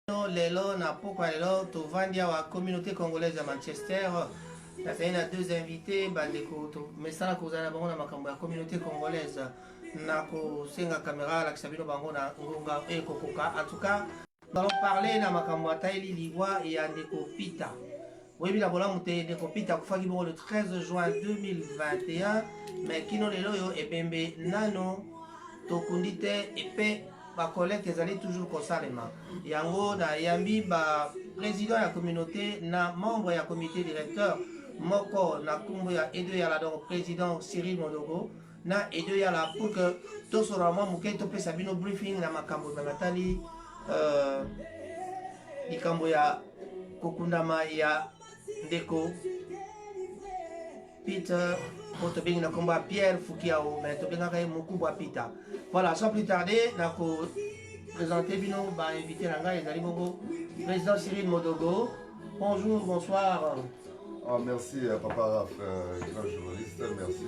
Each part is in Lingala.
Lelo na pokwa lelo tovandi awa communauté congolaise ya Manchester. Nazali na deux invités, bandeko mesala kozala na bango na makambo ya communauté congolaise. Na kosenga caméra alakisa bino bango na ngonga ekokoka. En tout cas, nous allons parler na makambo atayeli liwa ya ndeko Peter. Oyebi na bolamu te ndeko Peter akufaki bongo le 13 juin 2021, mais kino lelo oyo ebembe nano tokundi te epe ba collecte ezali toujours kosalema. Yango na yambi ba président ya communauté na membre ya comité directeur moko na nkombo ya Edo Yala, donc président Cyril Modogo na Edo Yala, pour que tosolola mwa moke, topesa bino briefing na makambo na matali likambo ya kokundama ya ndeko Peter oyo tobengi na nkombo ya Pierre Fukiao, mais tobengaka ye Mokubwa Peter. Voilà, sans plus tarder, na ko présenter bino ba invité na ngai. Ezali bongo président Cyril Modogo. Bonjour, bonsoir. Ah, merci papa Raph, grand journaliste. Merci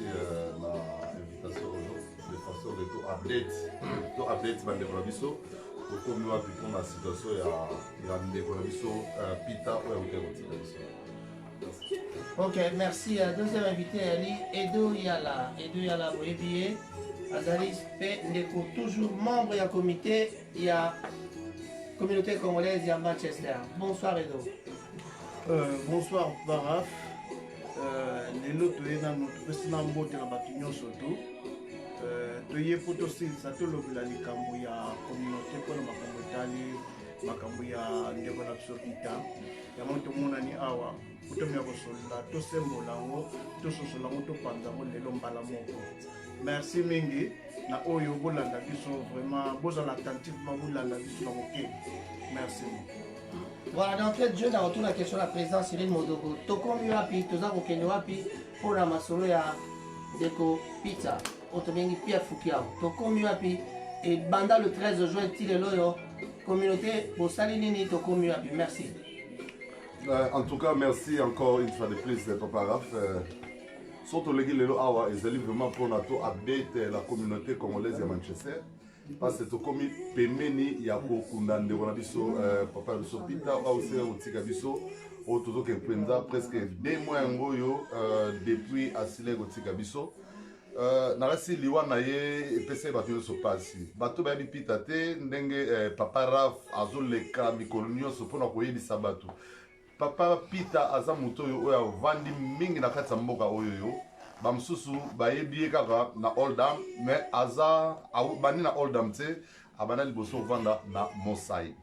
na invitation de façon de to update bandeko na biso tokomi wapi mpona situation ya ndeko na biso Peter oyo auti kotika biso. Ok, merci. Deuxième invité ali Edo Yala. Edo Yala, boyebi ye, azali mpe ndeko, toujours membre ya comité ya communauté congolaise ya Manchester. Bonsoir Edo. Bonsoir Paraf. Lelo toye nanu topesi na mbote na bato nyonso tu. Toye mpo tosilisa tolobela likambo ya communauté mpona makambo etali makambo ya ndeko na biso Peter. Yango tomonani awa po tomeya kosolola, tosembola yango, tososola yango, topanza yango lelo mbala moko. Merci mingi na oyo bolanda biso. Vraiment bozala attentivement, bolanda biso na moke. Merci. Voilà, d'entrée de jeu, na retour la question la président Cyril Modogo. Tokomi wapi, toza kokende wapi mpona masolo ya ndeko Peter oyo tobengi Pierre Fukiao? Tokomi wapi ebanda le 13 juin ti lelo oyo? Communauté bosali nini? Tokomi wapi? Merci. En tout cas, merci encore une fois de plus, papa Raph. So toleki lelo awa ezali vraiment mpona to update la communauté congolaise ya Manchester, parce que tokomi pembeni ya kokunda ndeko na biso, papa na biso Peter oyo kotika biso, oyo tozokende mpenza presque 2 mois yango oyo depuis asila kotika biso. Nakasi liwa na ye epesaki bato nyonso mpasi. Bato bayebi Peter te ndenge papa Raf azoleka mikolo nyonso mpona koyebisa bato. Papa Peter aza moto oyo oyo avandi mingi na kati ya mboka oyo. Yo bamosusu bayebi ye kaka na Oldham, mais aza bandi na Oldham te. Abanda liboso kovanda na Mosside.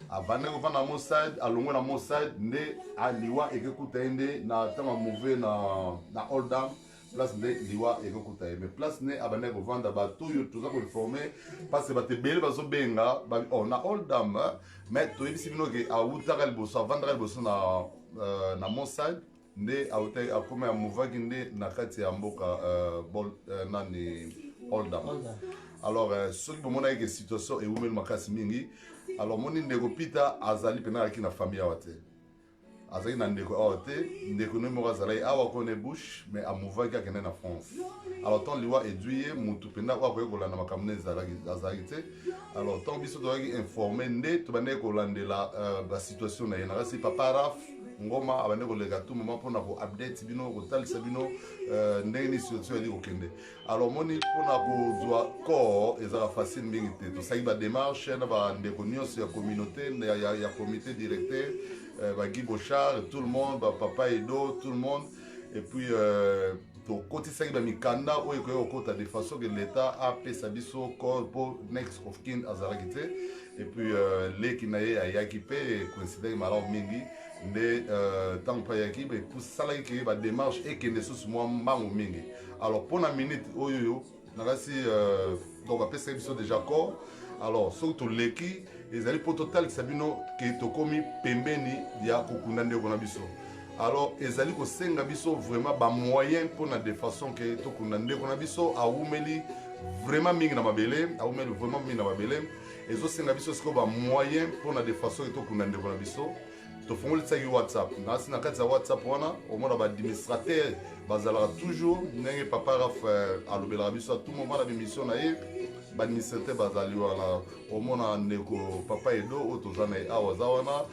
Abandaki kovanda na Mosside, alongwe na Mosside nde aliwa ekekuta ye nde na ntango amove na Oldham, place nde liwa ekokuta ye. Mais place nde abandaki kovanda, bato oyo toza koinformer, parce bato ebele bazobenga oh, na Oldham, mais toyebisi bino ke awutaka liboso, avandaka liboso na Mosside, nde awutaki akómi amovaki nde na kati ya mboka nani, Oldham. Alors soki bomonaki ke situation ewumeli makasi mingi, alors moni ndeko Peter azali mpena azalaki na famille awa te, azalaki na ndeko awa te. Ndeko no moko azalaki awa kone Bush, mais amovaki akende na France. Alors ntango liwa edui ye, motu mpenza oyo akoki kolanda makambo nde azalaki te. Alors ntango biso tozalaki informé nde tobandaki kolandela basituation na ye. Nakasi papa Raf Ngoma abandaki koleka tout moment mpona koupdate bino, kotalisa bino ndenge nini situation ezali kokende. Alors moni mpona kozwa corps ezalaka facile mingi te. Tosalaki badémarche na bandeko nyonso ya communauté, ya comité directeur, baguy Bochard, tout le monde, bapapa Edo, tout le monde. Et puis tokotisaki bamikanda oyo ekoki kokota de façon ke l'État apesa biso corps, mpo next of kin azalaki te. Et puis leki na ye ayaki mpe, coïncidaki malamu mingi nde ntango mpe ayaki, esalaki ke badémarche ekende susu mwa mbangu mingi. Alors mpona minute oyo nakasi donc bapesaki biso déjà corps. Alors soki toleki ezali mpo totalisa bino ke tokomi pembeni ya kokunda ndeko na biso. Alors ezali kosenga biso vraiment bamoyen mpona de façon ke tokunda ndeko na biso. Awumeli vraiment mingi na mabele, awumeli vraiment mingi na mabele. Ezosenga biso sikoyo bamoyen mpona de façon ke tokunda ndeko na biso. Tofongolisaki WhatsApp. Nasi na kati ya WhatsApp wana omona baadministrateur bazalaka toujours, ndenge papa Raf alobelaka biso à tout moment na bémission na ye. Baadministrateur bazali wana, omona ndeko papa Edo oyo toza na ye awa aza wana,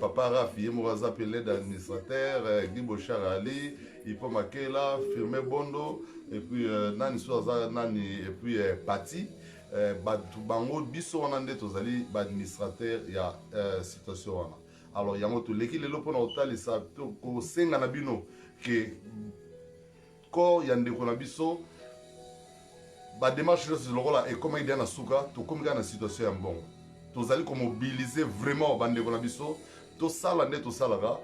papa Rafi ye moko aza mpe l'aide administrateur, Guy Bochar Ali, Ipo Makela, Firme Bondo, et puis nani so aza nani, et puis Pati, bato bango biso wana nde tozali baadministrateur ya situation wana. Alors yango toleki lelo mpona kotalisa, kosenga na bino ke corps ya ndeko na biso, badémarche nyonso lokola ekomaki deya na suka, tokomi kaka na situation ya mbongo. Tozali komobiliser vraiment bandeko na biso, tosala nde tosalaka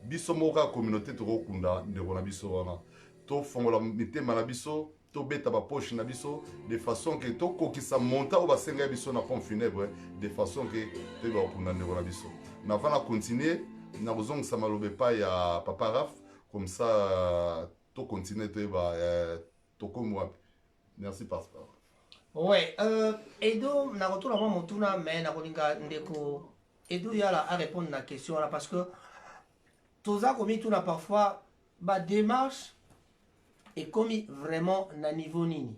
biso moko kaka communauté, tokokunda ndeko na biso wana. Tofongola mitema na biso, tobeta bapoche na biso de façon ke tokokisa montant oyo basengaki biso na pompe funèbre, de façon ke toyeba kokunda ndeko na biso. Mais avant na continue, na kozongisa maloba epai ya papa Raf, comme ça tocontinue, toyeba tokomi wapi. Merci, pasteur. Ouais, Edo, nakotuna mwa motuna, mais nakolinga ndeko Edo Yala arépondre na question wana, parce que toza komituna parfois badémarche ekomi vraiment na niveau nini.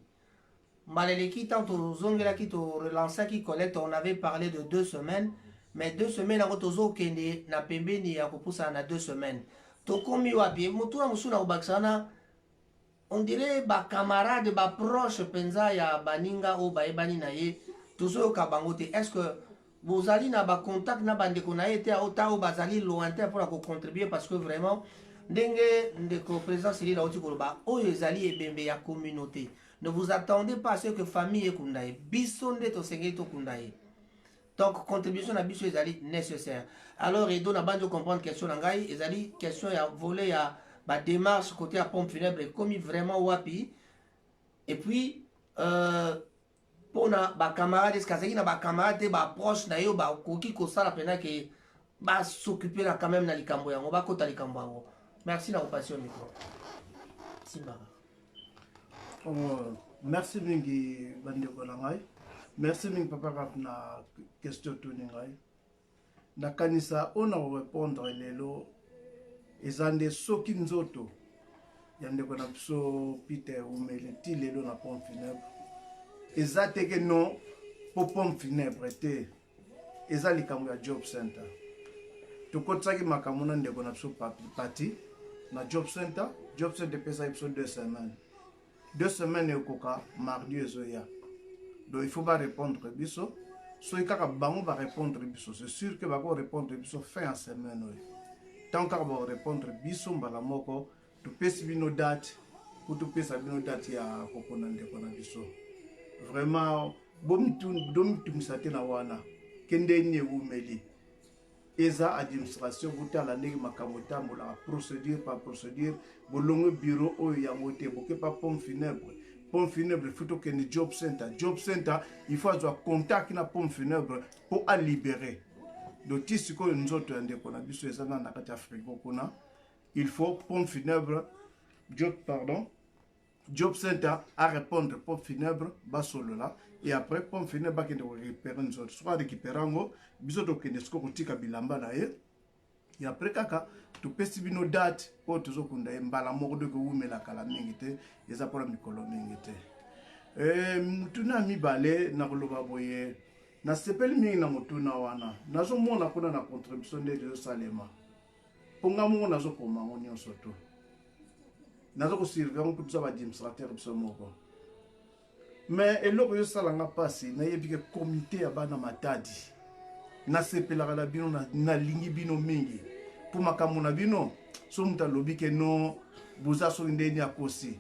Mbala eleki, tant tozongelaki, torelançaki collecte, on avait parlé de 2 semaines, mais 2 semaines yango tozokende na pembeni ya kopusana na 2 semaines, tokomi wapi? Motuna mosusu na kobakisa wana, on dirait bacamarade, baproche mpenza ya baninga oyo bayebani na ye, tozoyoka bango te. Est ce que bozali na bacontact na bandeko na ye te, ota oyo bazali lointain, mpona kocontribue? Parce que vraiment, ndenge ndeko président Cyril auti koloba, oyo ezali ebembe ya communauté. Ne vous attendez pas à ce que famille ekunda ye, biso nde tosengeli tokunda ye. Donc contribution na biso ezali nécessaire. Alors Edo, na bandi comprendre question na ngai ezali question ya volet ya badémarche côté ya pompe funèbre ekomi vraiment wapi, et puis mpona bacamarade, est-ce azalaki na bacamarade te, baproche na ye oyo bakoki kosala mpena ke bas'occupe na quand même na likambo yango, bakota likambo yango? Merci na kopasi yo micro simbaka. Oh, merci mingi bandeko na ngai, merci mingi papa Raf na question tuni ngai. Nakanisa oyo na korépondre lelo eza nde soki nzoto ya ndeko na biso Peter umeli ti lelo na pompe funèbre, eza te ke non mpo pompe funèbre te, eza likambo ya job center. Tokotisaki makambo na ndeko na biso Pati na job center. Job center epesaki biso 2 semaines. 2 semaines ekoka mardi ezoya, donc il faut barépondre biso. Soki kaka bango barépondre biso, c'est sûr que bakorépondre biso fin ya semaine oyo. Ntango kaka bakorépondre biso, mbala moko topesi bino date po topesa bino date ya kokona ndeko na biso. Vraiment, bomitungisa te na wana ke ndeni ewumeli, eza administration. Botala ndenge makambo etambolaka, procédure par procédure. Bolongwe bureau oyo yango te, bokepa pompe funèbre. Pompe funèbre, faut tokende job center. Job center, il faut azwa contact na pompe funèbre mpo alibérer. Donc ti sikoyo nzoto ya ndeko na biso eza nana na kati ya frigo kuna. Il faut pompe funèbre, job, pardon, job center a répondre pompe funèbre, basolola, et après pompe funèbre bakende korécupérer nzoto. Soki arécupérer yango, biso tokende sikoyo kotika bilamba na ye, et après kaka topesi bino date oyo tozokunda ye mbala moko. Doki ewumela kala mingi te, eza mpona mikolo mingi te. Motuna ya mibale, na koloba boye, nasepeli mingi na motuna wana. Nazomona kuna na contribution nde ezosalema, mpo nga moko nazokoma yango nyonso to naza kosurveiller yango, mpo toza baadministrateur biso moko. Mais eloko ezosalanga mpasi, nayebi ke komite ya bana Matadi, nasepelaka na bino, nalingi bino mingi mpo makambo na bino. So moto alobi ke no boza soki ndeni akosi.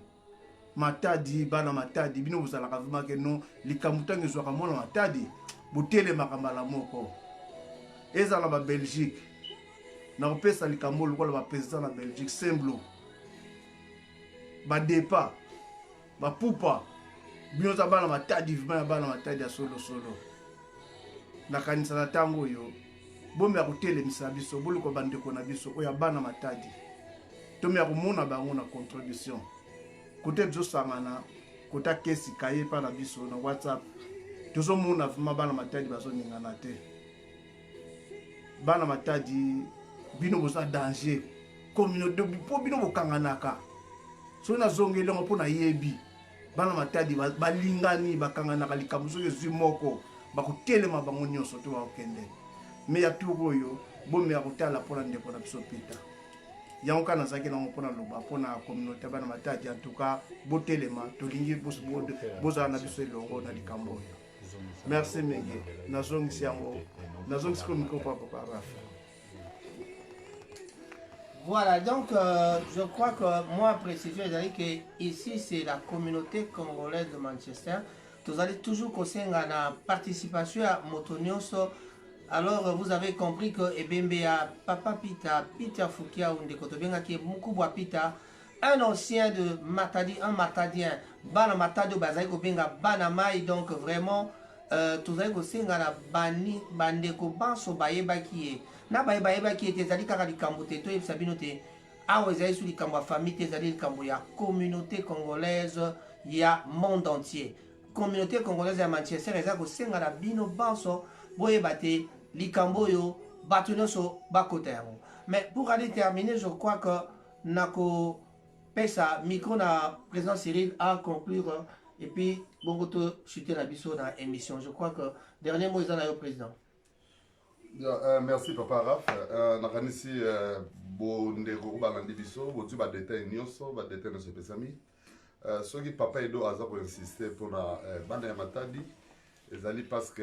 Matadi, bana Matadi, bino bozalaka vraiment ke no likambo ntango ezwaka mwana Matadi, botelemaka mbala moko. Ezala babelgique, nakopesa likambo lokola baprésident na Belgique, Semblo, badepa, bapupa, bino oza bana Matadi, vraiment ya bana Matadi ya solosolo. Nakanisa na ntango oyo bomi ya kotelemisa biso, boluka bandeko na biso oyo ya bana Matadi, tomi ya komona bango na contribution kote tozosangana, kota kesi kaye epa na biso na WhatsApp. Tozomona vraiment bana Matadi bazoningana te. Bana Matadi, bino boza danger communauté, mpo bino bokanganaka. Soki nazongeli yango mpo nayebi. Bana Matadi balingani, bakanganaka likambo soki ezwi moko, bakotelema bango nyonso to bakokende. Me ya tour oyo bomeka kotala mpona ndeko na biso Peter. Yango kaka nazalaki nango mpona loba mpona communauté bana Matadi. En tout cas botelema, tolingi bozala na biso elongo na likambo oyo. Merci mingi, nazongisi yango, nazongisi ko micro pa papa Rafa. Voilà, donc je crois que moi, précision, ezali que ici c'est la communauté congolaise de Manchester. Tozali toujours kosenga na participation ya moto nyonso. Alors vous avez compris que ebembe ya Papa Peter, Peter Fukia, ndeko tobengaki Mukubwa Peter, un ancien de Matadi, un Matadien, bana Matadi oyo bazali kobenga bana mai. Donc vraiment tozali kosenga na bani bandeko banso bayebaki ye na baye bayebaki ete ezali kaka likambo te. Toyebisa bino te, awa ezali su likambo ya famille te, ezali likambo ya communauté congolaise ya monde entier. Communauté congolaise ya Manchester eza kosenga na bino banso boyeba te likambo oyo bato nyonso bakota yango. Mais pour aller terminer, je crois que nakopesa micro na président Cyril à conclure et puis bongo tochute na biso na émission. Je crois que dernier mot eza na yo, président. Yeah, merci papa Raf. Nakanisi bondeko oyo balandi biso bozwi badetail nyonso, badetail nyonso epesami. Soki papa Edo aza koinsiste mpona bana ya Matadi, ezali parce que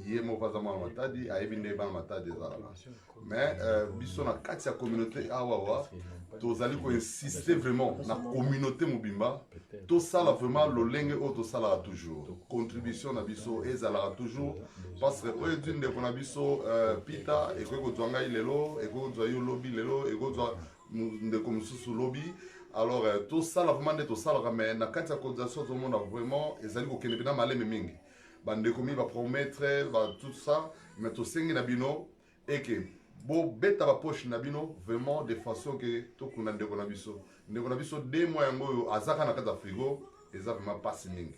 ye moko aza mwana Matadi, ayebi ndenge bana Matadi ezalaka. Mais biso na kati ya communauté awawa tozali koinsiste vraiment na communauté mobimba, tosala vraiment lolenge oyo tosalaka toujours. Contribution na biso ezalaka toujours, parce que oyo ezwi ndeko na biso Peter, ekoki kozwa ngai lelo, ekoki kozwa yo lobi lelo, ekoki kozwa ndeko mosusu lobi. Alors tosala vraiment nde tosalaka. Mais na kati ya cotisation tozomona vraiment ezali kokende mpena maleme mingi. Bandeko mingi bapromettre ba tout ça, mais tosengi na bino eke bobeta bapoche na bino vraiment de façon ke tokunda ndeko na biso. Ndeko na biso, 2 mois yango oyo azaka na kati ya frigo, eza vraiment mpasi mingi.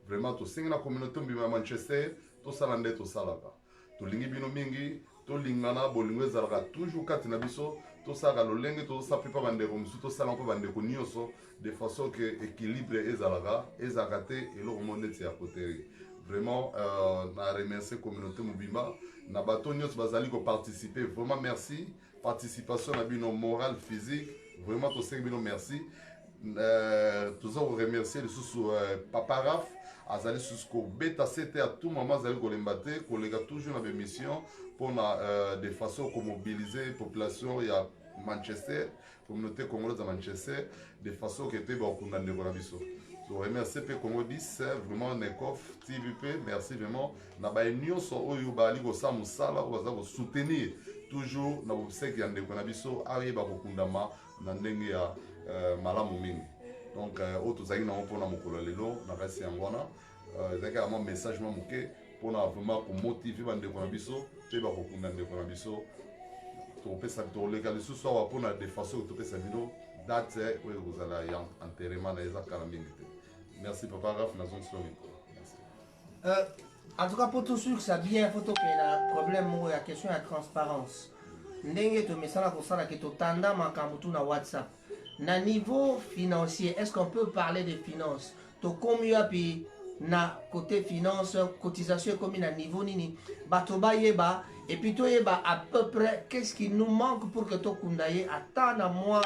Vraiment tosengi na communauté mobima ya Manchester, tosala nde tosalaka. Tolingi bino mingi, tolingana, bolingo ezalaka toujours kati na biso. Tosalaka lolenge tozosala mpe mpa bandeko mosusu, tosala mpe bandeko nyonso de façon ke équilibre ezalaka, ezalaka te eloko moko neti ya coterie. Vraiment na remercier communauté mobimba na bato nyonso bazali koparticiper. Vraiment merci, participation na bino morale, physique, vraiment tosengi bino merci. Toza koremercier lisusu papa Raf, azali lisusu kobeta sete à tout moment, azali kolemba te koleka toujours na bémission mpona de façon komobiliser population ya Manchester, communauté congolaise ya Manchester, de façon ke toyeba kokunda ndeko na biso. So remercier mpe Congo 10, vraiment Nekof TV mpe merci vraiment na baye nyonso oyo bazali kosala mosala, oyo baza kosoutenir toujours na bobiseki ya ndeko na biso ayeba kokundama na ndenge ya malamu mingi. Donc oyo tozalaki nango mpona mokolo ya lelo na kasi yango wana, ezalaki kaka mwa message mwa moke mpona vraiment komotiver bandeko na biso mpe bakokunda ndeko na biso. Tokopesa, tokoleka lisusu awa mpona de façon topesa bino date oyo ekozala ya enterrement na eza kala mingi te. Merci papa Raf, nazongisi yo micro, merci. En tout cas, pour tout sûr ça bien, faut tokende na problème moko ya question ya transparence. Ndenge tomesana kosalaka, totanda makambo tu na WhatsApp. Na niveau financier, est ce qu'on peut parler de finance? Tokomi wapi na côté finance? Cotisation ekomi na niveau nini? Bato bayeba et puis toyeba à peu près qu'est-ce qui nous manque pour que tokunda ye ata na mwa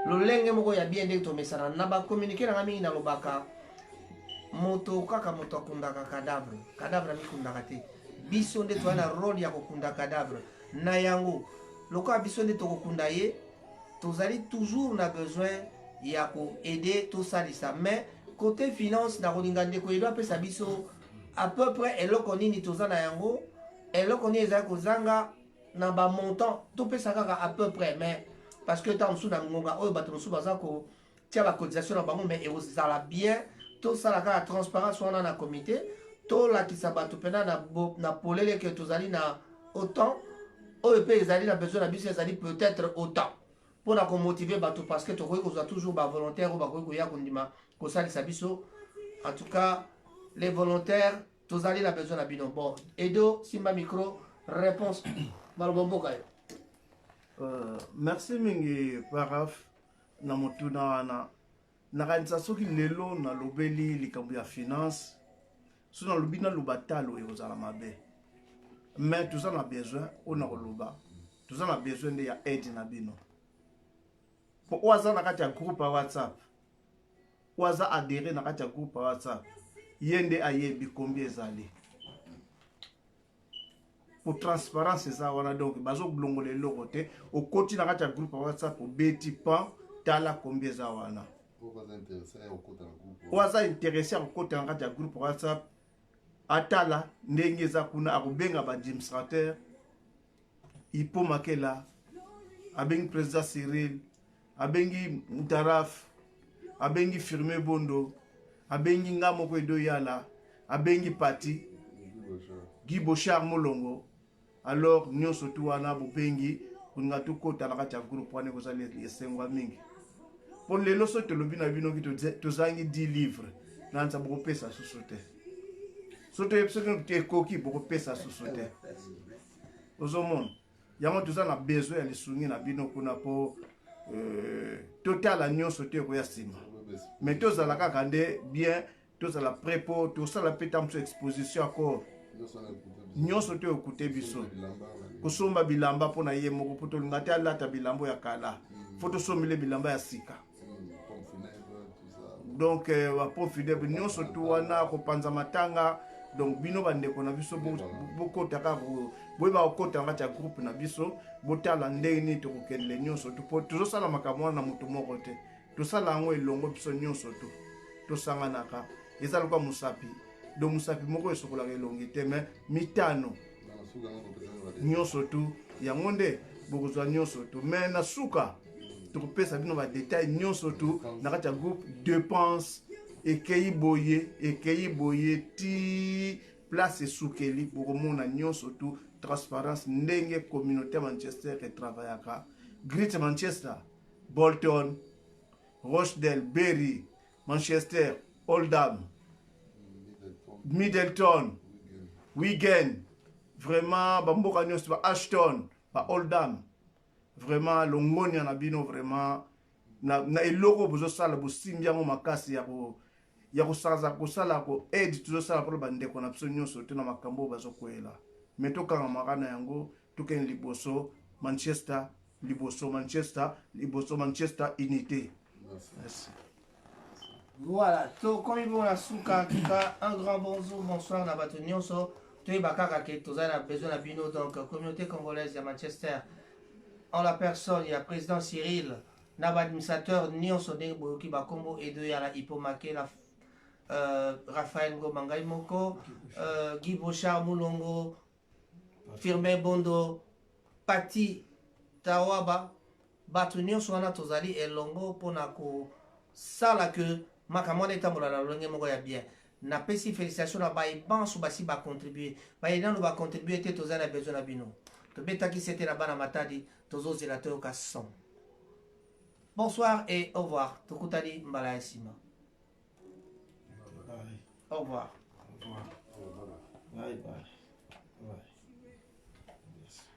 lolenge moko ya bien. Ndenge tomesana na bacommuniqué nanga mingi, nalobaka moto kaka moto akundaka cadavre, cadavre amikundaka te. Biso nde toza na rôle ya kokunda cadavre. Na yango, lokola biso nde tokokunda ye, tozali toujours na besoin ya koaider, tosalisa. Mais côté finance, nakolinga ndeko Edo apesa biso à peu près eloko nini toza na yango, eloko nini ezali kozanga na bamontant. Topesa kaka à peu près, mais parce que ntango mosusu na ngonga oyo bato mosusu baza kotia bacotisation na bango, mais ekozala bien tosala kaka transparence wana na comité, tolakisa bato mpena na polele ke tozali na autant oyo mpe ezali na besoin na biso, ezali peut-être autant mpona komotiver bato, parce que tokoki kozwa toujours bavolontaire oyo bakoki koya kondima kosalisa biso. En tout cas, les volontaires, tozali na besoin na bino. Bon, Edo, simba micro, réponse, maloba mboka yo. Merci mingi Paraf na motuna wana. Nakanisa soki lelo nalobeli likambo ya finance, soki nalobi naloba talo ekozala mabe, mais toza na besoin oyo nakoloba, toza na besoin nde ya aide na bino. Po oyo aza na kati ya groupe ya WhatsApp, oyo aza adhere na kati ya groupe ya WhatsApp, ye nde ayebi combien ezali. Po transparence eza wana, donc bazolongola eloko te. Okoti na kati ya groupe ya WhatsApp, obeti pan, tala combien eza wana. Oyo aza intéressé ya kokota na kati ya groupe WhatsApp, atala ndenge eza kuna, akobenga baadministrateur Ipo Makela, abengi président Cyril, abengi Mutaraf, abengi Firme Bondo, abengi nga moko Edo Yala, abengi Pati Guy Bochard Molongo. Alors nyonso tu wana bobengi kolinga tokota na kati ya groupe wana, ekozala esengo mingi. Mpo lelo soki tolobi na bino ki tozangi 10 livre na nza, bokopesa susu te. Soki toyebi soki ekoki, bokopesa susu te. Ozomona yango, toza na besoin ya lisungi na bino kuna mpo totala nyonso te ekoya nsima, mais tozala kaka nde bien, tozala prêt mpo tosala mpe ta mosusu exposition accord nyonso te ekute biso kosomba bilamba mpo na ye moko, mpo tolinga te alata bilamba ya kala, fo tosombele bilamba ya sika. Donc bapompes funèbres nyonso tu wana, kopanza matanga. Donc bino bandeko na biso, bokota kaka, boyeba kokota na kati ya groupe na biso, botala ndenge nini tokokendele nyonso tu, mpo tozosala makambo wana na moto moko te, tosala yango elongo. Biso nyonso tu tosanganaka, eza lokola mosapi. Donc mosapi moko esokolaka elongi te, mais mitano nyonso tu yango nde bokozwa nyonso tu. Mais na suka tokopesa bino badétails nyonso tu na kati ya groupe. Dépense ekei boye, ekei boye, ti place esukeli, bokomona nyonso tu transparence ndenge communauté ya Manchester etravaillaka. Greater Manchester, Bolton, Rochdale, Bury, Manchester, Oldham, Middleton, Wigan, vraiment bamboka nyonso, ba Ashton, ba Oldham, vraiment longonia na bino vraiment na eloko bozosala, bosimbi yango makasi ya kosala, kosala ko aide tozosala mpona bandeko na biso nyonso te na makambo oyo bazokwela. Me tokangamaka na yango, tokende liboso, Manchester liboso, Manchester liboso, Manchester unité. Merci. Voilà, tokomi bongo na suka. En tout cas, un grand bonjour, bonsoir na bato nyonso. Toyeba kaka ke toza na besoin na bino. Donc communauté congolaise ya Manchester, en la personne ya président Cyril na baadministrateur nyonso, ndenge boyoki bakombo: Edo Yala, Ipo Makela, Raphaël Ngoma, ngai moko, Guy Bochard Mulongo, Firmin Bondo, Pati Tawaba, bato nyonso wana tozali elongo mpona kosala ke makambo wana etambola na lolenge moko ya bien. Napesi félicitation na baye banso basi bacontribue, baye nano bacontribue te, toza na besoin na bino. Tobetaki sete na bana Matadi, tozozela toyoka son. Bonsoir et au revoir, tokutani mbala ya nsima. Au revoir. Au revoir. Bye bye. Bye.